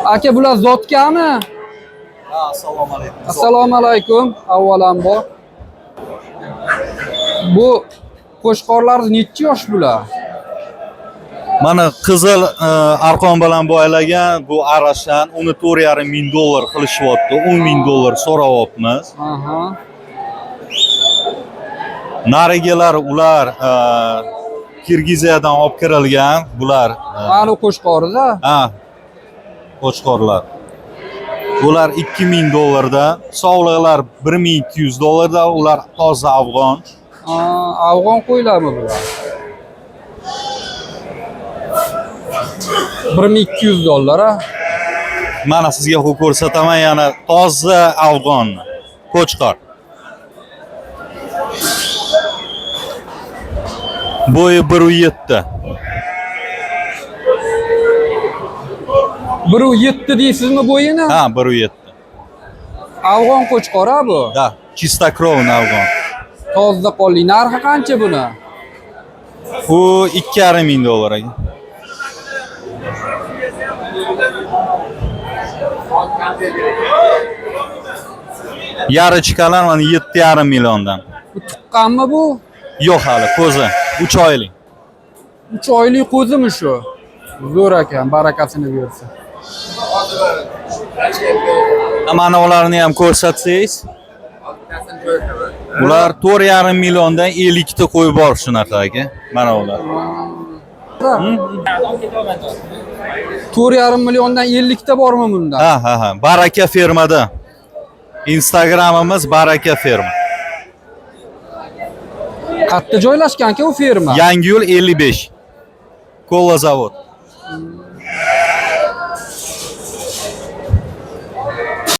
Aka, bular zotkami? Assalomu alaykum. Assalomu alaykum avvalambor. Bu qo'chqorlar nechi yosh bular? Mana qizil arqon bilan boylagan bu arashan, uni 4,5 ming dollar qilishyapti. 10 ming dollar so'rayapmiz. Aha. Narigilar ular Kirgiziyadan olib kirilgan. Bular Mana qo'chqorida. ha, qo'chqorlar. Ular 2000 dollardan, sovliqlar 1200 dollardan, ular toza afg'on. Aa, afg'on qo'ylarmi bular? 1200 dollar a? Mana sizga ko'rsataman yana toza afg'onni. Qo'chqor. Bo'yi 1.7. 1.7 deysizmi bo'yini? Ha, 1.7. Afg'on qo'chqor a bu? Да, чистокровный afg'on. Toza qonli. Narxi qancha buni? Bu 2,5 ming dollar aka. Yarichkalar mana 7,5 milliondan. Bu tuqqanmi bu? Yo'q hali, qo'zi 3 oylik. 3 oylik qo'zimi shu? Zo'r ekan, barakasini bersin. Mana ularni ham ko'rsatsangiz. Ular 4,5 milliondan 50 ta qo'y bor shunaqa aka. Mana ular. 4,5 milliondan 50 ta bormi bunda? Ha, ha, ha. Baraka fermada. Instagramimiz Baraka ferma. Qayerda joylashgan aka u ferma? Yangiyo'l 55. Kola zavod.